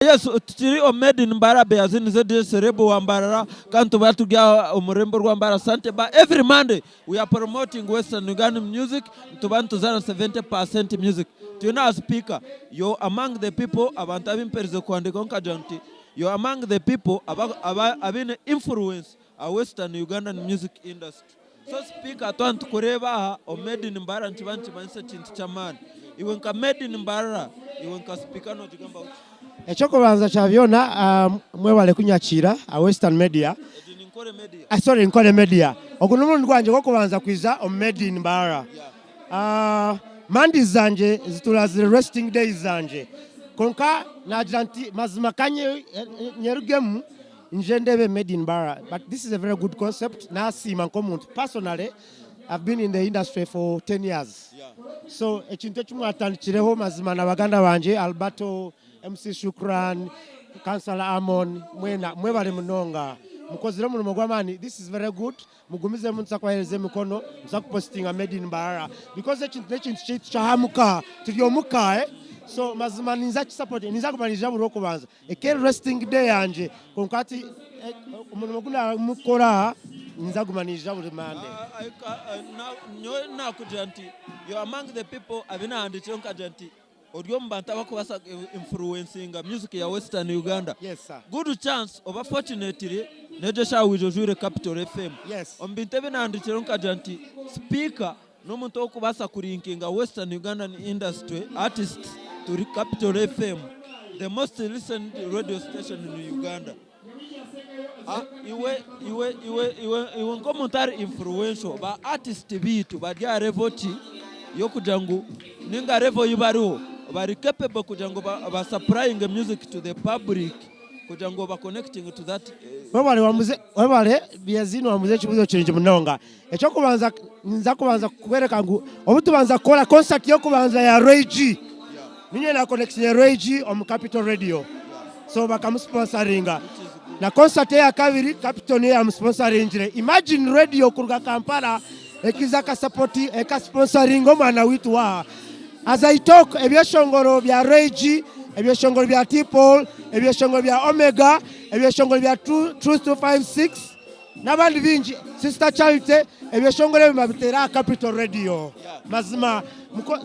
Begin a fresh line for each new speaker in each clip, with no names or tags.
Yes, tukiri omu Made in Mbarara Beyazini ZDS Celeb wa Mbarara kandi tuba turi aha omu rurembo rwa Mbarara Sante Bar. Every Monday we are promoting Western Ugandan music, nituba nituzaana 70% music. Twine aha speaker, you're among the people abantu abu mperize kuhandiikaho nkagira nti you're among the people aba, aba, abaine influence aha Western Ugandan music industry. So speaker twaba nitukureeba aha omu Made in Mbarara nikiba nikimanyisa ekintu ky'amaani. Iwe nka Made in Mbarara, iwe nka speaker nogigambaho ki?
Ekyokubanza kya byona mwebale kunyakiira aha Western Media.
Egi ni Nkore Media.
Ah, sorry, Nkore Media. Ogu n'omurundi gwangye gw'okubanza kwiza omu Made in Mbarara. Ah, Mondays zangye zituura ziri resting days zangye. Kwonka nagira nti mazima ka nyerugemu Nje ndeebe made in Mbarara but this is a very good concept nasiima nk'omuntu personally I've been in the industry for 10 years so ekintu eki mwatandikireho mazima na baganda bangye Alberto, MC Shukran, Councillor Amon mwena mwebale munonga mukozire omurimo gw'amaani this is very good mugumizemu nituza kubahereza emikono nituza kupositinga made in Mbarara because ekintu n'ekintu kyaitu kyahamuka turi omuka eh? so mazima ninza kisupport ninza kuguma ninjira buri rwokubanza Eka resting day yangye kwonka hati omurimo ogu naamukora ninza kuguma niija buri Monday.
Nyowe nakugira nti you're among the people abu nahandikireho nkagira nti ori omu bantu abarikubaasa influencinga music ya western Uganda.
Yes sir.
Good chance oba fortunately n'egyo eshaaha waija ojwaire Capital FM.
Yes.
Omu bintu ebi nahandikireho nkagira nti speaker n'omuntu orikubaasa kurinkinga Western Ugandan industry artists to Capital FM, the most listened radio station in Uganda. Ah, iwe iwe iwe iwe iwe nk'omuntu ari influential ba artist baitu bari aha level ki y'okugira ngu ninga level ei bariho bari capable kugira ngu ba, ba supplying music to the public kugira ngu ba connecting to that eh,
Webale wambuze webale Byazini wambuze ekibuzo kirungi munonga. Eky'okubanza ninza kubanza kukworeka ngu obu tubanza kukora concert y'okubanza ya Ray G, ninye na connectinze Ray G omu Capital Radio so bakamusponsoringa na concert eya kabiri Capital niyo yamusponsoringire. Imagine radio kuruga Kampala ekiza ekasapoti ekasponsoringa omwana waitu waha. As I talk ebyeshongoro bya Ray G, ebyeshongoro bya T-Paul, ebyeshongoro bya Omega, ebyeshongoro bya Truth 256, N'abandi baingi Sister Charity ebyeshongoro ebi nibabiteera aha Capital Radio. Mazima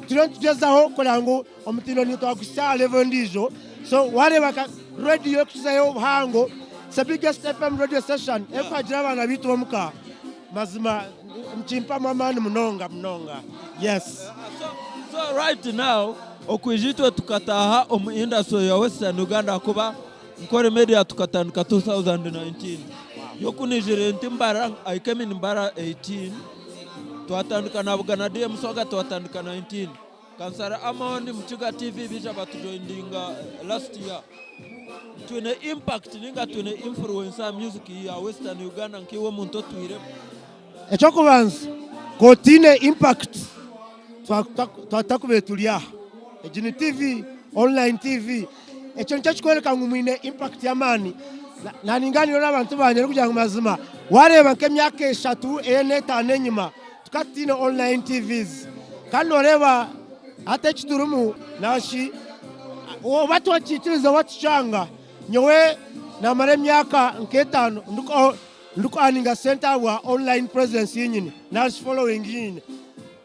turiyo nitugyezaho kureba ngu omutindo nitwaguhitsya aha level endiijo. So wareeba nka radio erikukizayo obuhango, it's the biggest FM radio station erikuhagira abaana baitu b'omuka. Mazima nikimpamu amaani munonga munonga. Yes.
So right now okwija itwe tukataaha omu industry ya Western Uganda ahakuba Nkore media tukatandika 2019 yoku nijire nti Mbarara I came in Mbarara 18 twatandika na Bugana DM Swaga twatandika 19 Kansara Amon Mukiga TV bija batujoininga last year twine impact ninga twine influence aha music ya Western Uganda nk'iwe omuntu otwiremu.
Eky'okubanza ku otaine impact twatakubaire turi aha. Egi ni TV, online TV. Ekyo nikyo kirikworeka ngu mwine impact y'amaani. Naningaaniire n'abantu bangye ndikugira ngu mazima waareeba nk'emyaka eshatu ena etaano enyima tukaba tutaine online TVs. Kandi nooreeba hati eki turimu nashi oba twakiikiriza oba tukyanga, nyowe naamara emyaka nk'etaano Ndiku earninga sente ahabwa online presence yinyini nari shi following yinyini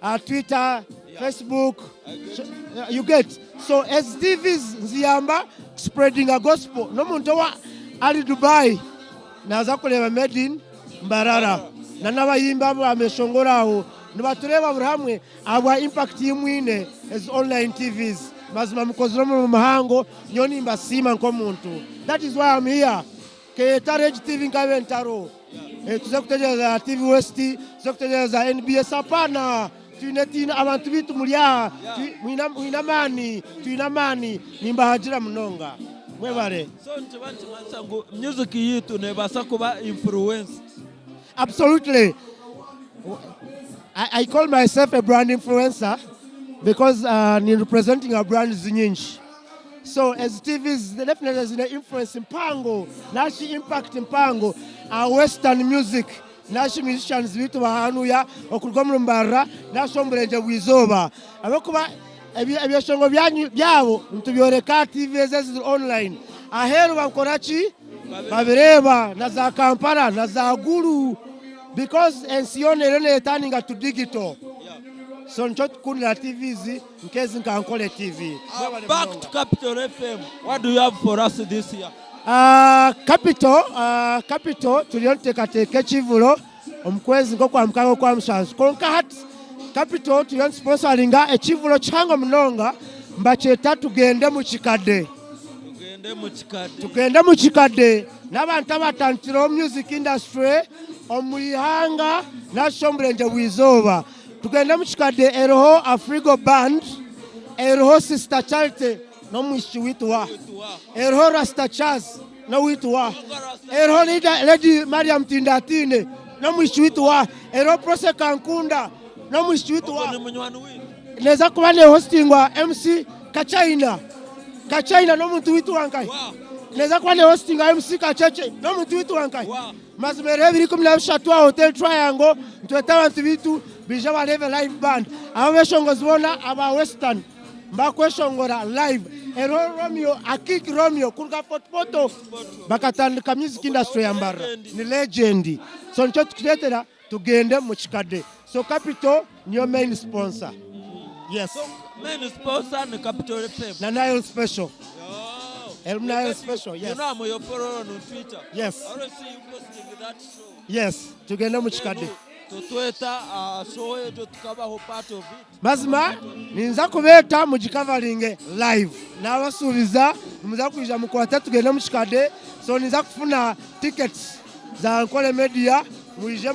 aha Twitter, Facebook, you get so ezi TVs niziyamba ku spreadinga gospel n'omuntu owa ari Dubai naza kureeba made in Mbarara na n'abayimbi abo abameshongoro aho nibatureeba buri hamwe ahabwa impact yi mwine ezi online TVs mazima mukozire omurimo muhango nyowe nimbasiima nk'omuntu that is why am here. Nkeyeta Regi TV nkaba entaro. Eh, tuze kutegyereza ya TV West, tuze kutegyereza NBS. Hapana, twine twine abantu baitu muri aha, twi- mwine mwine amaani, twine amaani, nimbahagira munonga. Mwebale.
So nikiba nikimanyisa ngu music yaitu nebaasa kuba influenced.
Absolutely. I, I call myself a brand influencer because uh, ni representing a brands nyingi. So as TVs definitely zine influence mpango nashi impact mpango aha western music nashi musicians bitu bahanuya okuruga omuri Mbarara nashi omu burengye bw'eizooba ahabw'okuba ebyeshongo byanyu byabo nitubyoreka aha TV ezi eziri online. Aheeru bakora ki? Babireeba na za Kampala na za Gulu because ensi yoona eriyo neetaninga to digital. So nikyo tukundira TVs nk'ezi nka Ankole TV.
Mwebale Back to munonga. Capital FM. What do you have for us this year?
Ah, Capital, ah, Capital turiyo nituteekateeka ekivulo omu kwezi nk'okwa mukaaga okwa mushanju. Kwonka hati Capital turiyo nitusponsaringa ekivulo kihango munonga nibakyeta Tugende mu Kikade.
Tugende mu kikade.
Tugende mu kikade n'abantu abatandikireho music industry omu ihanga narishi omu burengye bw'eizooba. Tugende mu kikade eriho Afrigo Band, eriho Sister Charity n'omwishiki waitu wa, eriho Rasta Charles n'owaitu wa, eriho Lady Mariam Tindatine n'omwishiki waitu wa, eriho Prossy Kankunda n'omwishiki waitu wa.
Ogwo ni munywani waitu.
Neeza kuba nehostingwa MC Kachaina. Kachaina n'omuntu waitu wa nkahi? Neeza kuba nehostingwa MC Kachekye n'omuntu waitu wa nkahi? Mazima eriho ebiro 13 aha Hotel Triangle, nitweta abantu baitu baije bareebe live band. Abo abeshongozi boona aba Western mbakweshongora live. Eriho Romeo, Akik Romeo kuruga Fort Portal bakatandika music industry ya Mbarara. Ni legend. So nikyo tukureetera tugende mu kikade. So Capital niyo main sponsor. Yes.
So main sponsor ni Capital FM.
Na Nile Special.
Oh.
Elimu Nile Special, yes.
You know I'm your follower on Twitter.
Yes.
I always see you posting that show.
Yes, tugende mu kikade.
Tutweta show egyo tukabaho part of it.
Mazima ninza kubeeta mugikavaringe live. Nabasuubiza nimuza kwija mukwate tugende mu kikade. So ninza kufuna tickets za Ankole Media mwije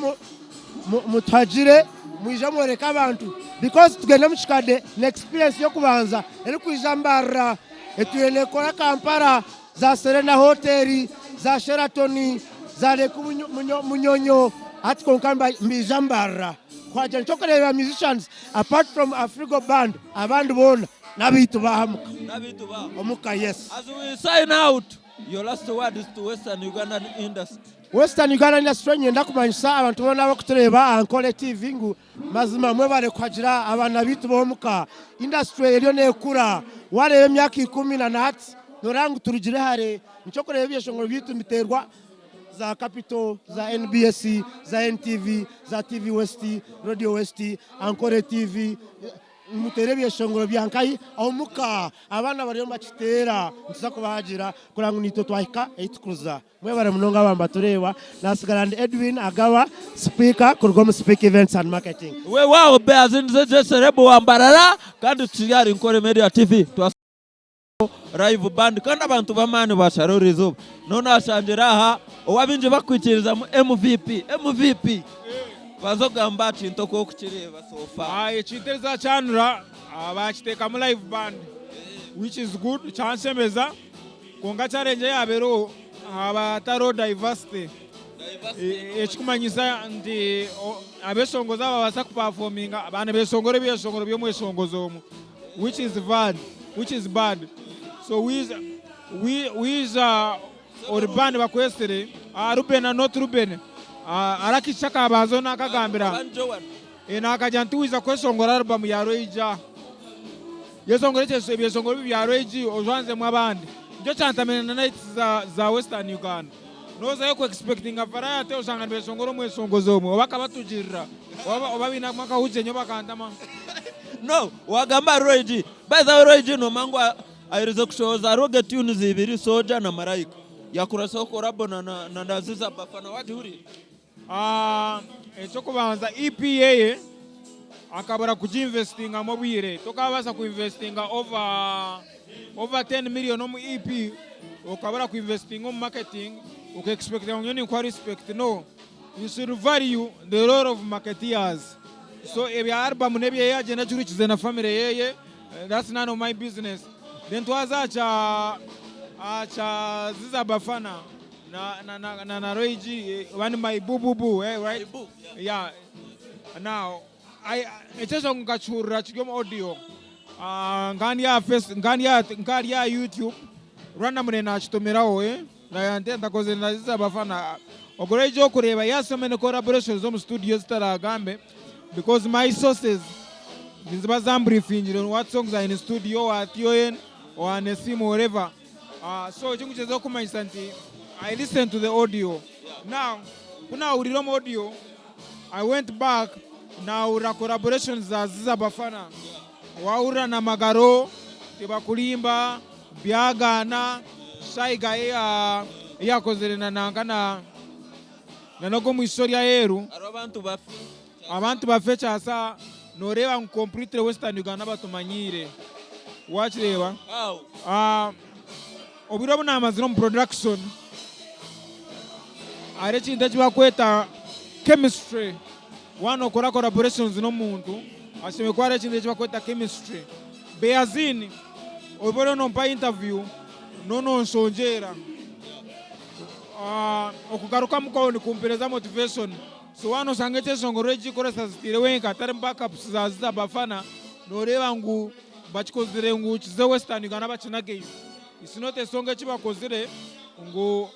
mutuhagire mwije mworeke abantu because tugende mu kikade ni experience y'okubanza erikwija Mbarara etwire nekora Kampala za Serena Hotel za Sheraton za Lake Munyonyo hati kwonka mbiija Mbarara kuhagira nikyo kureeba musicians apart from Afrigo band abandi boona n'abaitu baaha muka omuka yes.
As we sign out, your last words to Western Ugandan industry.
Western Uganda industry niinyenda kumanyisa abantu boona abarikutureeba aha Ankole TV ngu mazima mwebare kuhagira abaana baitu b'omuka. Industry eriyo neekura, waareeba emyaka ikumi na nahati nooreeba ngu turugire hare. Nikyo kureeba ebyeshongoro byaitu nibiteerwa za Capital, za NBS, za NTV, za TV West, Radio West, Ankole TV. Nimuteera ebyeshongoro bya nkahi omuka. Abaana bariyo nibakiteera nituza kubahagira kureba ngu naitwe twahika ahu turikuza. Mwebare munonga abaaba nibatureeba. Nasigara ndi Edwin Agawa, sipiika kuruga omu Speak Events and Marketing.
Weewaawo Beazinze Jesse Rebo wa Mbarara kandi turi ahari Nkore Media TV. Live band kandi abantu b'amaani bashara eriizooba. Noona ashangire aha ou abaingi bakwikirizamu MVP, MVP. Banza ogambe aha kintu oku orikukireeba so far.
Ekintu eki zakyanura bakiteekamu live band which is good kyanshemeza kwonka challenge eyaaba eriho haaba hatariho diversity ekikumanyisa nti abeshongozi ababaasa kupafominga baaba nibeshongora ebyeshongoro by'omweshongozi omwe. which is bad which is bad so wiza wiza ori band bakwesire ah, Ruben not Ruben ah, arakisha akabanza nakagambira eh, nakagira nti wiza kweshongora album ya Roija yeshongora ebyeshongoro bya Roiji ojwanzemu abandi nikyo kyantamire na nights za, za Western Uganda nozayo ku expectinga variety oshanga nibeshongora omweshongozi omwe oba akabatugirira oba oba bainemu akahugye nyowe bakantama.
No, wagamba ahari Roy G. By the way, Roy G nomanya ngu aherize kushohoza Reggae tunes ibiri, Soja na Malaika. Yakurasaho collabo na na na Ziza Bafana wagihuriire?
Ah, Eky'okubanza EP yeye akabura kugiinvestingamu obwire. Tokabaasa kuinvestinga over over 10 million omu EP okabura kuinvestinga omu marketing oka expectinga ngu nyowe ninkuha respect no. You should value the role of marketeers. So ebya album nebyeye agyende agihurikize na family yeye that's none of my business. Then twaza aha kya aha kya Ziza Bafana na na na na, na Roy G oba ni my boo boo boo eh, right? Yeah. Now I ekyo nkakihurira kiri omu audio Ah, nka ndi aha face nka ndi aha nka ari aha YouTube randomly nakitomeraho eh ntakoze na Ziza Bafana ogwo Roy G okureeba he has so many collaborations omu studio ezitaragambe because my sources niziba zambriefingire on what songs are in studio or TON or Anesim whatever. So eki nkugyezaho kumanyisa nti I listen to the audio. Now ku naahuriire omu audio, I went back naahurira collaborations za Ziza Bafana. Waahurira na Magaro, Tibakurimba, Byagaana, Shy Guy eya ei yaakozire na nanka na na n'ogwo omwishiki ori aheeru.
Hariho abantu bafe.
Abantu bafe kyasa noreeba ngu completely western Uganda batumanyiire wakireeba.
How?
Obwire obu namazire omu production hariho ekintu eki bakweta chemistry waaba nokora collaborations n'omuntu hashemereire kuba hariho ekintu eki bakweta chemistry. Beazin oba oriyo nompa interview noba nonshongyera okugarukamu kwawe nikumpereza motivation. So waaba noshanga ekyeshongoro eki chorus aziteire wenka hatarimu backups za Ziza Bafana, noreeba ngu bakikozire ngu kize Western Uganda bakinageyo. It's not a song eki bakozire ngu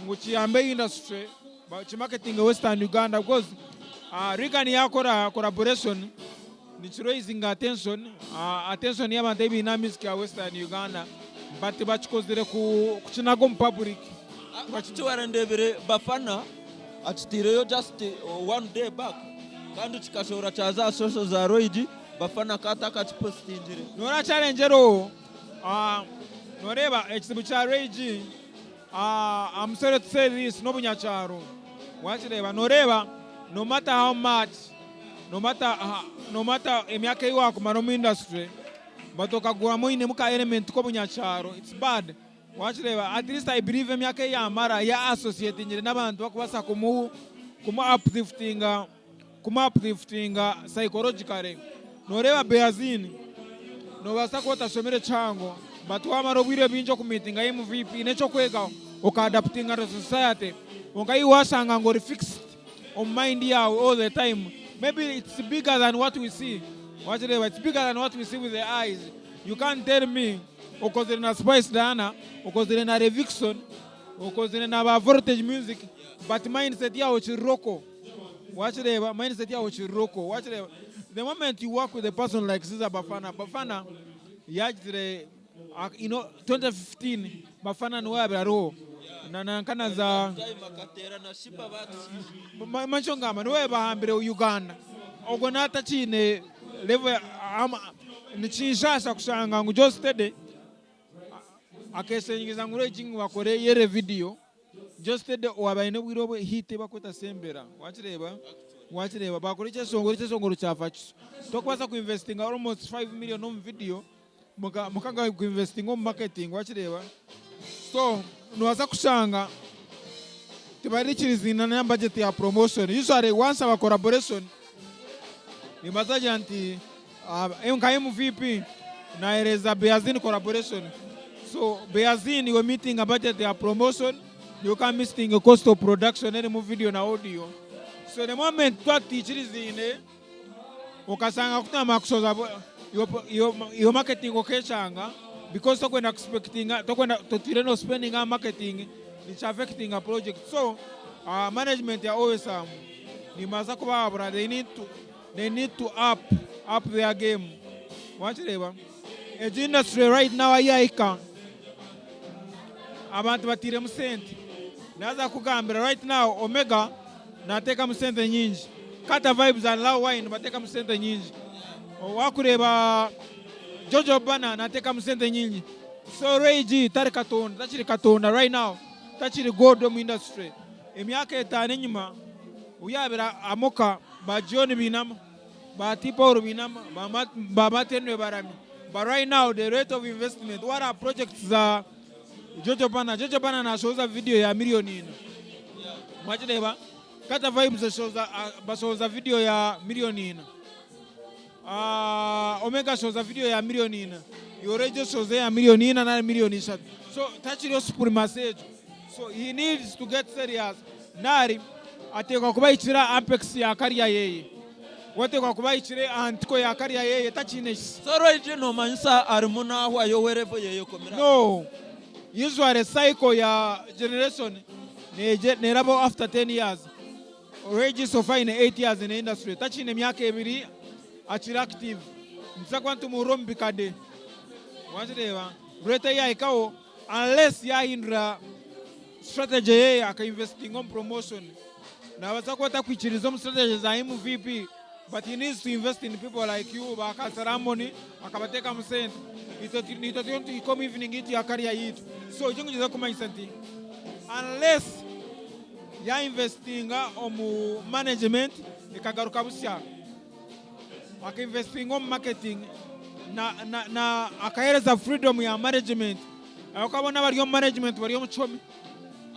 ngu kiyambe industry bakimarketinge Western Uganda because Reagan yakora collaboration nikiraisinga attention, attention y'abantu abu baine aha music ya Western Uganda but bakikozire kukinaga omu public.
Eki warandeebire Bafana akitaireyo just one day back kandi kikashohora kyaza aha social za Roy G, Bafana ka atakakipositingire.
Noreeba challenge eriho, noreeba ekizibu kya Roy G, I'm sorry to say this, n'obunyakyaro. Wakireeba, noreeba no matter how much, no matter, no matter emyaka ei wakumara omu industry, but okagwamu oinemu ka element k'obunyakyaro, it's bad. Wakireeba, at least I believe emyaka ei yamara ya associatingire n'abantu bakubaasa kumu kumu upliftinga kumu upliftinga psychologically. Noreeba Beazin, nobaasa kuba otashomire kihango but wamara obwire bwingi okumiitinga MVP n'ekyokwegaho oka adaptinga to society kwonka iwe washanga ngu ori fixed omu mind yaawe all the time maybe it's bigger than what we see. Wakireeba, it's bigger than what we see with the eyes. You can't tell me okozire na Spice Diana, okozire na Levixone, okozire na ba Voltage Music, but mindset yawe ekiri local. Wakireeba, mindset yawe ekiri local. Wakireeba, the moment you work with a person like Caesar Bafana, Bafana yagizire, you know, 2015 Bafana niwe yabire ariho na nanka na za Nikyo ngamba niwe bahambire Uganda ogwo natakiine level nikinshaasha kushanga ngu Geosteady akeshengyereza ngu Regi ngu bakore yere video Geosteady owaba aine obwire obwe hit ei barikweta Sembera wakireeba wakireeba bakora ekyeshongoro ekyeshongoro kyafa kiso tokubaasa ku investinga almost 5 million omu video mukaga ku investinga omu marketing wakireeba so nobaasa kushanga tibarikirizaine na budget ya promotion usually wanshaba collaboration nimbaasa kugira nti nka MVP naheereza Beazin collaboration so Beazin iwe meetinga budget ya promotion iwe oka meetinga cost of production erimu video na audio so the moment twaba tutiikirizaine okashanga kutamba kushoza yo marketing okeshanga because tokwenda kuspectinga tokwenda totwire no spending aha marketing nichi affectinga project so management ya OSM nimbaasa kubahabura they need to they need to up up their game wakireeba egi industry right now ahu yahika abantu batairemu sente naaza kukugambira right now Omega Nateekamu sente nyingi. Kata Vibes and Lil Wine nibateekamu sente nyingi. Wakureeba Jojo Banner nateekamu sente nyingi. So Ray G tari katonda, takiri katonda right now, takiri God omu industry. Emyaka etaano enyima obu yaabaire amoka ba John bainama, ba T Paul bainama, ba Matt Henry baramya. But right now the rate of investment, wareeba projects za Jojo Banner, Jojo Banner nashohoza video ya million ina. Mwakireeba? Kata Vibes eshohoza bashohoza video ya million ina. Omega ashohoza video ya million ina. Yorejo eshohoza eya million ina nari million ishatu. So takiriho supremacy egyo. So he needs to get serious nari ateekwa kuba ahikire aha apex ya career yeye. We ateekwa kuba ahikire aha ntiko ya career yeye takiine kisa.
So Roy nomanyisa arimu nahwayo we level yeye ekomire aha.
No, usually cycle ya generation nerabaho after 10 years. Roy so far aine 8 years in the industry takiine myaka ebiri akiri active. Nituza kuba nitumuhurira omu bikade. Wakireeba? Rate ei yahikaho. Unless yahindura strategy yeye aka investinga omu promotion. Nabaasa kuba atakwikiriza omu strategy za MVP but he needs to invest in people like you ba Kasaramoni akabateekamu sente. Itwe nitwe turiyo nituhika omu evening yitu ya career yitu. So ekyo ningyezaho kumanyisa nti unless ya investinga omu management ekagaruka busya. Aka investinga omu marketing na na na akahereza freedom ya management ahabw'okuba boona abari omu management bari omu kihome.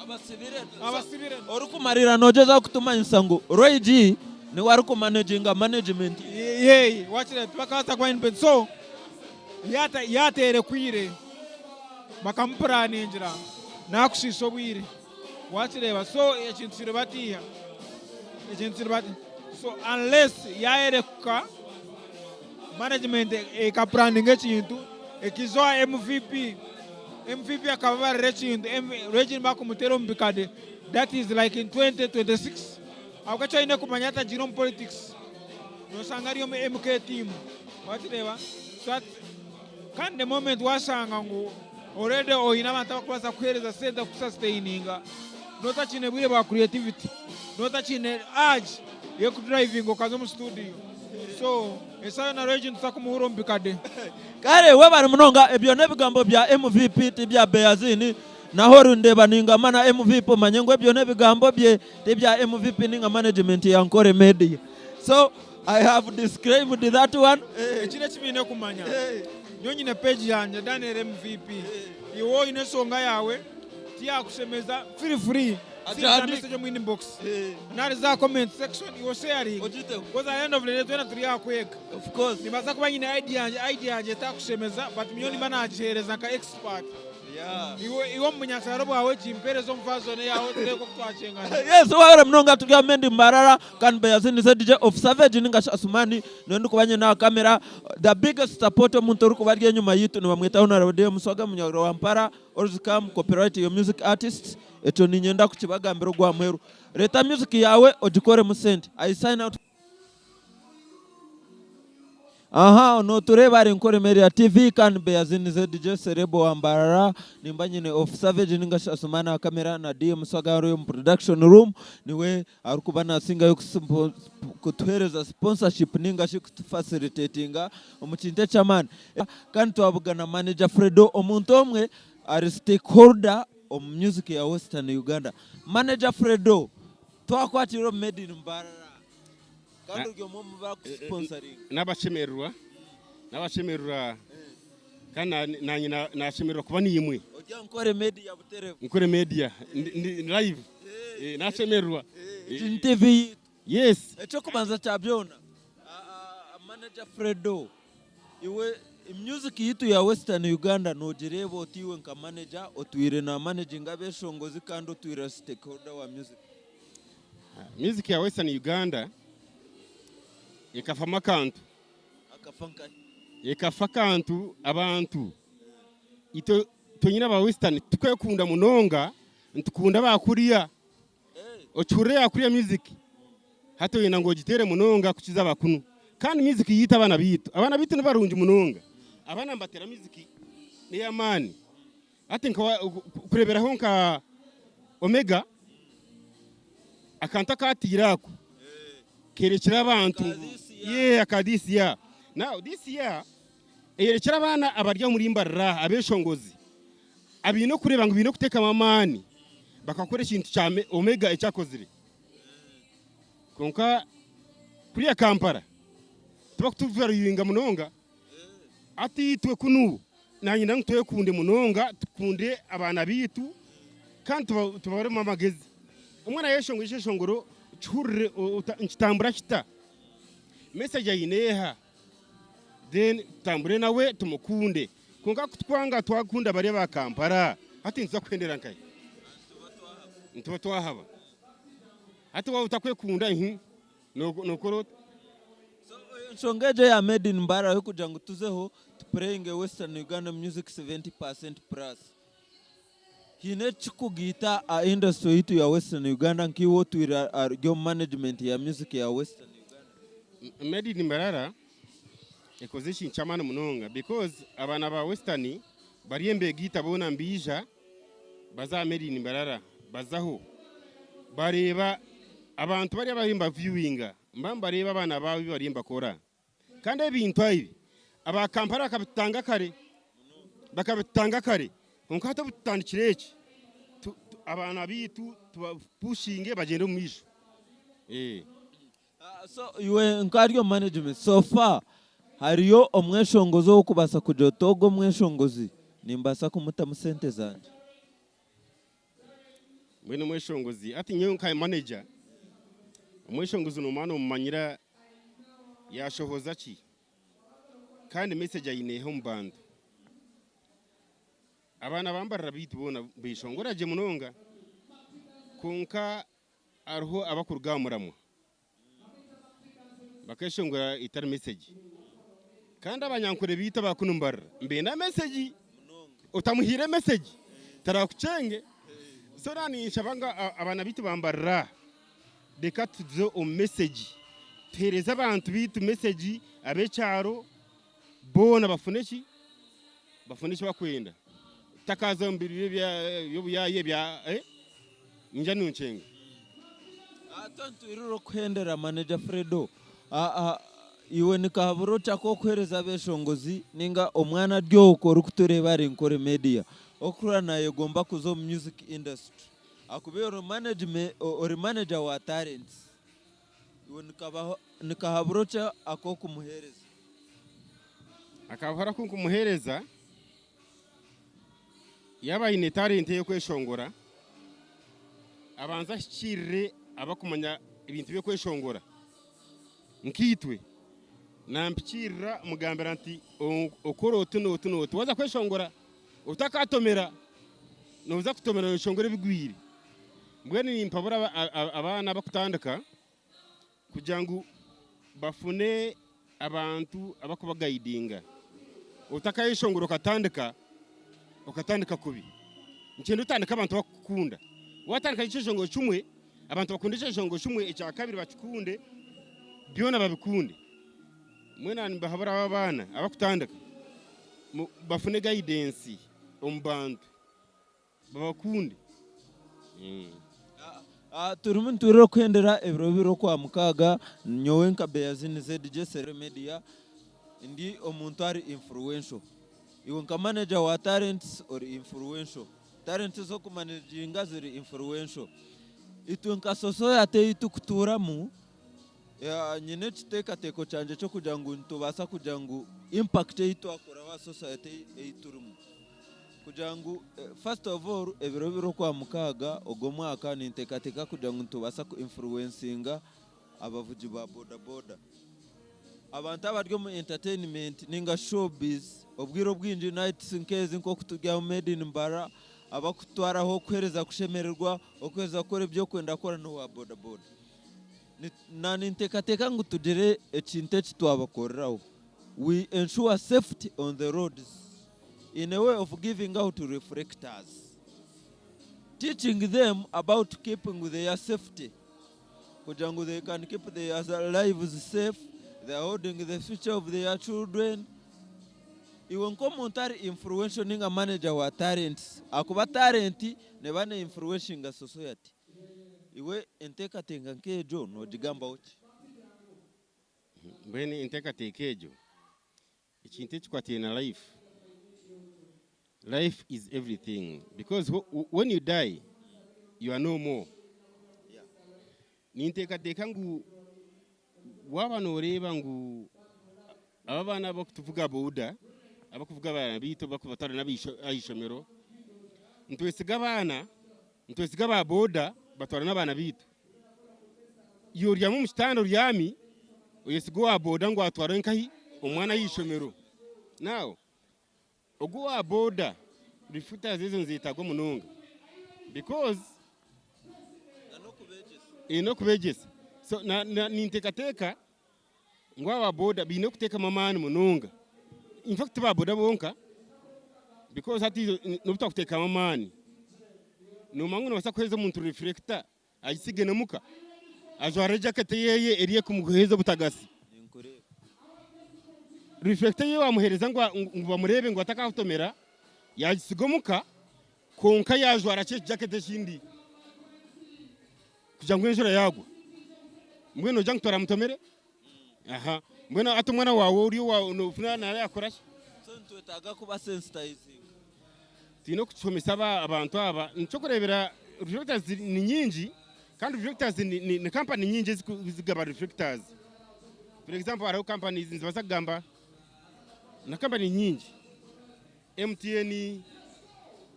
Abasibire.
Abasibire.
Orikumarira nogyezaho kutumanyisa ngu Roy G niwe arikumaneginga management.
Yee, wakira tibakabaasa kuba independent so yata yateerekwire bakamupuraningira nakushiisha obwire. Wakireeba so ekintu kiri batiiha ekintu kiri bati so unless yayereka management ekapuraninga ekintu ekiza owa MVP MVP akababarira ekintu Reggie bakumutera omu bikade that is like in 2026 ahabw'okuba eki oyine kumanya atagiire omu politics noshanga ari omu MK team wakireeba so Kandi the moment washanga ngu already oyine abantu abakubaasa kukuheereza sente kukusasiteininga, notakiine bwire bwa creativity, notakiine urge y'okudrivinga okaza omu studio. So eshaaha yoona Regi nituza kumuhurira omu bikade.
Kare webare munonga ebyo nebigambo bya MVP tibya Beazini naho orindeeba ningamba na MVP omanye ngu ebyo nebigambo bye tibya MVP ninga management ya Nkore Media so I have disclaimed that one.
Eki n'eki baine kumanya. Nyowe nyine page yangye Daniel MVP. Iwe oine enshonga yaawe tiyakushemeza feel free sindika message omu inbox nari za comment section iwe osharinge because at the end of the day twena turi aha kwega.
Of course.
Nimbaasa kuba nyine idea yangye idea yangye etakushemeza but nyowe nimba nagiheereza nka expert. Iwe iwe omu bunyakyaro bwawe gimpeereze omu version eyaawe tureebe oku twakyengana.
Yes, wabare munonga turi aha Mendi Mbarara kandi Beyazini DJ of Savage ninga shi Asumani niwe ndikuba nyine aha kamera the biggest support omuntu orikuba ari enyuma yitu nibamweta Honorable Deo Muswaga Munyagiro wa Mpara always come copyright your music artists ekyo ninyenda kukibagambira ogwa muheru reeta music yawe ogikoremu sente I sign out. Aha notureeba ari Nkoremeria TV kandi Beyazinize DJ Celebo wa Mbarara nimba nyine of Savage ninga shi Asumani aha kamera na DM Swaga ari omu production room niwe arikuba nasingayo kutuhereza sponsorship ninga shi kutufacilitatinga omu kintu eky'amaani kandi twabugana manager Fredo omuntu omwe ari stakeholder omu music ya Western Uganda. Manager Fredo twakwatira omu Made in Mbarara. Kandi ori omwe omu barikusponsaringa.
Nabashemererwa, nabashemererwa kandi nanye nashemererwa kuba naimwe.
Ori aha Nkore Media butereevu.
Nkore Media ndi live, nashemererwa.
Egi ni TV yaitu.
Yes.
Eky'okubanza kya byona, Manager Fredo, iwe music yaitu ya Western Uganda nogireeba ota iwe nka manager otwire na managinga abeshongozi kandi otwire stakeholder wa music?
Music ya Western Uganda ekafamu akantu.
Akafa nkahi?
Ekafa akantu abantu itwe twenyine aba Western tukwekunda munonga nitukunda aba kuriya. Okihurira eya kuriya music hati oyenda ngu ogiteere munonga kukiza aba kunu. Kandi music yiitu abaana baitu, abaana baitu nibarungi munonga. Abaana nibateera music ey'amaani. Hati nka kureeberaho nka Omega akantu akatiire ako kerekire abantu ngu yeah aka this year. Now this year eyerekire abaana abari omuri Mbarara aha abeshongozi abaine okureeba ngu baine okuteekamu amaani bakakora ekintu kya Omega eki akozire. Kwonka kuriya Kampala tibakutuvaluinga munonga. Hati itwe kunu nanyenda ngu twekunde munonga, tukunde abaana baitu kandi tubabaremu amagezi. Omwana yayeshongora ekyeshongoro kihurire nikitambura kita, message aine eha, then tutambure nawe tumukunde. Kwonka ku tukwanga twakunda bari aba Kampala, hati nituza kuhendera nkahi? Nituba twahaba. Hati waaba otakwekunda Nokora ota?
So enshonga egyo eya made in Mbarara yokugira ngu tuzeho tu playinge western Uganda music 70% plus haine ekikugaita aha industry yaitu ya western Uganda nkaiwe otwire ori omu management ya music ya western Uganda?
Made in Mbarara ekoze ekintu ky'amaani munonga because abaana ba western. Bariyo nibegaita boona nibaija baza aha Made in Mbarara bazaho bareeba abantu bariya abariyo nibaviewinga nibaba nibareeba abaana baabo ebi bariyo nibakora. Kandi ebintu ebi aba Kampala bakabitutanga kare, bakabitutanga kare kwonka hati obu tutandikire eki abaana baitu tubapushinge bagyende omu maisho.
So iwe nka ari omu management so far hariyo omweshongozi ou orikubaasa kugira oti ogu omweshongozi nimbaasa kumutamu sente zangye?
Mbwenu omweshongozi hati nyowe nka manager omweshongozi nomara nomumanyira yashohoza ki kandi message aine eha omu bantu. Abaana ba Mbarara beitu boona beshongora gye munonga kwonka Hariho abakuruga aha muramwa bakeshongora etari message kandi abanyankore baitu aba kunu mbarira nibenda message otamuhaire message tarakukyenge so na ninshaba ngu abaana baitu ba mbarira reka tuze omu message tuhereze abantu baitu message ab'ekyaro boona bafune ki bafune eki bakwenda tutakaza omu bintu by'obuyaayi ebya ningira ninkyenga.
Hati nitwirira okuhendera manager Fredo, iwe nikahabura ota k'okuhereza abeshongozi ninga omwana ari okwo orikutureeba ari nkore media orikuhurira nayegomba kuza omu music industry ahakuba ori manager wa talents. Iwe nikahabura ki ak'okumuheereza?
Akahabura aku nkumuheereza, yaaba aine talenta ey'okweshongora, abanze ahikiirire abakumanya ebintu by'okweshongora nkaitwe. Nampikiirira mugambira nti okore oti n'oti n'oti. Waaza kweshongora otakatomera, nooza kutomera nooyeshongora ebigwire. Mbwenu nimpabura abaana abakutandika kugira ngu bafune abantu abakubagayidinga. Otakayeshongora okatandika, okatandika kubi. Nikyenda otandike abantu bakukukunda. Watandika n'ekyeshongoro kimwe, abantu bakunde ekyeshongoro kimwe, ekyakabiri bakikunde, byona babikunde. Mbwenu nimbahabura abo abaana abakutandika, bafune gayidensi omu bantu. Babakunde.
Turimu nitwirira okuhendera ebiro bibiri okwamukaaga nyowe nka Beyazini ZJ Celeb Media ndi omuntu ari influential. Iwe nka manager wa talents ori influential. Talents ez'okumanaginga ziri influential. Itwe nka society ei turikutuuramu nyine ekiteekateeko kyangye ky'okugira ngu nitubaasa kugira ngu impact ei twakoraho aha society ei turimu. Kugira ngu first of all ebiro bibiri okwamukaaga ogu omwaka ninteekateeka kugira ngu nitubaasa ku influencinga abavugi ba boda boda. Abantu abari omu entertainment ninga showbiz obwire obwingi nights nk'ezi nk'oku turi aha made in Mbarara abakutwaraho okuheereza kushemererwa, okuheereza kukora ebi orikwenda kukora n'owa boda boda. Na ninteekateeka ngu tugire ekintu eki twabakoreraho. We ensure safety on the roads. In a way of giving out reflectors, teaching them about keeping their safety kugira ngu they can keep their lives safe, they are holding the future of their children. Iwe nk'omuntu ari influential ninga manager wa talents ahakuba talent neba ne influencinga society, iwe enteekateeka nk'egyo nogigambaho ki?
Mbwenu enteekateeka egyo Ekintu ekikwataine na life, life is everything because when you die you are no more. Ninteekateeka ngu waaba nooreeba ngu aba abaana abarikutuvuga boda, abarikuvuga abaana baitu barikubatwara n'aha ishomero, nitwesiga abaana, nitwesiga aba boda batwara n'abaana baitu. Iwe oryami omu kitanda oryami, oyesiga owa boda ngu atware nkahi omwana aha ishomero. Now ogu owa boda reflectors ezo nizetagwa munonga because n'okubegyesa. So nintekateka ngu aba boda baine kutekamu amaani munonga. In fact ti ba boda bonka because hati n'obu twakutekamu amaani, nomanya ngu nobasa kuhereza omuntu reflector Agisige n'omuka, ajware ejaketi yeye eri ekumuheeza obutagasi. Reflector ei wamuheereza ngu bamureebe ngu atakakutomera, Yaagitsiga omuka kwonka yaajwara ki ekijaketi ekindi kugira ngu enjura yaagwa. Mbwenu noogira ngu toramutomere? Aha. Mbwenu hati omwana waawe ori owa noofuna nawe yaakora ki?
So nitwetaaga kuba sensitizinga.
Twine okushomesa abantu aba. Nikyokureebera reflectors ni nyingi kandi reflectors ni company nyingi ezikugaba reflectors. For example hariho companies nizibaasa kugamba na company nyingi MTN,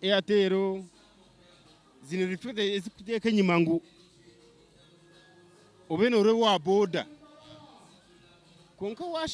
Airtel ziine reflector ezikuteeka enyima ngu obe noreeba owa boda. Kwonka washanga.